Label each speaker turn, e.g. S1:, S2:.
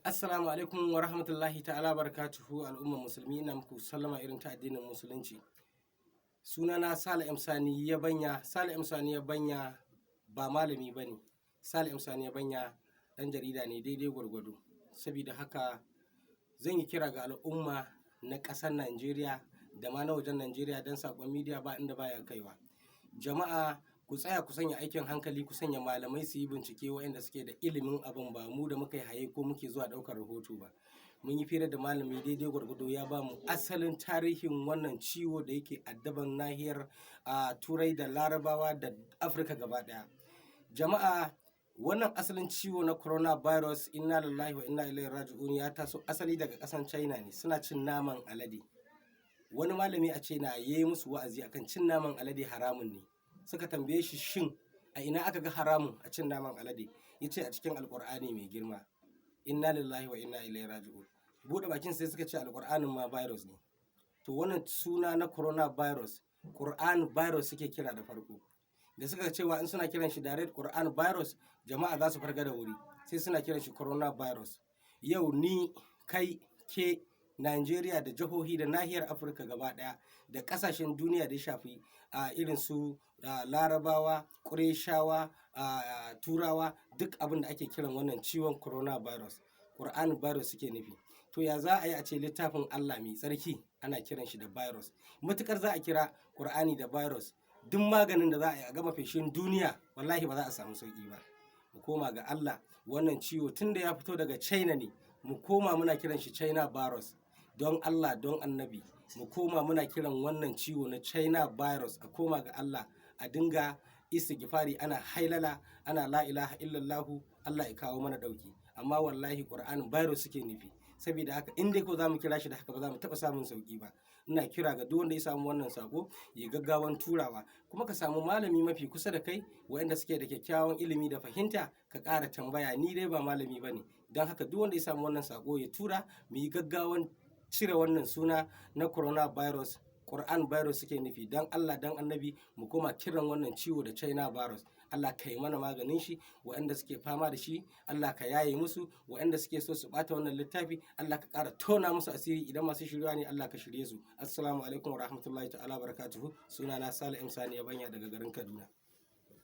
S1: Assalamu alaikum wa rahmatullahi ta'ala barakatuhu. Al'ummar musulmi, ina muku sallama irin ta addinin Musulunci. Sunana Sale M Sani Yabanya. Sale M Sani Yabanya ba malami ba ne. Sale M Sani Yabanya ɗan jarida ne daidai gwargwado. Saboda haka zan yi kira ga al'umma na ƙasar Najeriya da ma na wajen Najeriya, don saƙon midiya ba inda baya kaiwa. Jama'a, ku tsaya ku sanya aikin hankali, ku sanya malamai su yi bincike, waɗanda suke da ilimin abin, ba mu da muka yi haye ko muke zuwa ɗaukar rahoto ba. Mun yi fira da malami daidai gwargwado, ya ba mu asalin tarihin wannan ciwo da yake addaban nahiyar a Turai da Larabawa da Afirka gaba ɗaya. Jama'a, wannan asalin ciwo na coronavirus, inna lillahi wa inna ilaihi raji'un, ya taso asali daga ƙasan China ne. Suna cin naman alade. Wani malami a China ya yi musu wa'azi akan cin naman alade haramun ne. Suka tambaye shi, shin a ina aka ga haramun a cin naman alade? Ya ce a cikin Alkur'ani mai girma. Inna lillahi wa inna ilaihi raji'un. Buɗe bakin sai suka ce Alkur'anin ma virus ne. To, wannan suna na coronavirus, Qur'an virus suke kira da farko. Da suka cewa in suna kiran shi direct Qur'an virus, jama'a za su farga da wuri, sai suna kiran shi coronavirus. Yau ni, kai, ke, Najeriya da jihohi da nahiyar Afirka gaba daya da kasashen duniya da ya shafi a irin su Larabawa, Ƙureshawa, Turawa, duk abin da ake kiran wannan ciwon coronavirus, Qur'an virus suke nufi. To, ya za a yi a ce littafin Allah mai tsarki ana kiran shi da virus? Matukar za a kira Qur'ani da virus, duk maganin da za a yi a gama feshin duniya, wallahi ba za a samu sauki ba. Mu koma ga Allah. Wannan ciwo tunda ya fito daga China ne, mu koma muna kiran shi China virus. Don Allah, don Annabi, mu koma muna kiran wannan ciwo na China virus. A koma ga Allah, a dinga istighfari, ana hailala, ana la ilaha illallahu, Allah ya kawo mana dauki. Amma wallahi Qur'anin virus suke nufi. Saboda haka in dai ko za mu kira shi da haka, ba za mu taɓa samun sauki ba. Ina kira ga duk wanda ya samu wannan sako ya gaggawan turawa, kuma ka samu malami mafi kusa da kai, waɗanda suke da kyakkyawan ilimi da fahimta, ka ƙara tambaya. Ni dai ba malami bane. Don haka duk wanda ya samu wannan sako ya tura, mu yi gaggawan cire wannan suna na coronavirus. Quran virus suke nufi. Don Allah, don Annabi, mu koma kiran wannan ciwo da China virus. Allah ka yi mana maganin shi. Waɗanda suke fama da shi, Allah ka yaye musu. Waɗanda suke so su bata wannan littafi, Allah ka ƙara tona musu asiri. Idan masu shirya ne, Allah ka shirye su. Assalamu alaikum wa rahmatullahi ta'ala barakatuhu. Sunana Sale M Sani Yabanya daga garin Kaduna.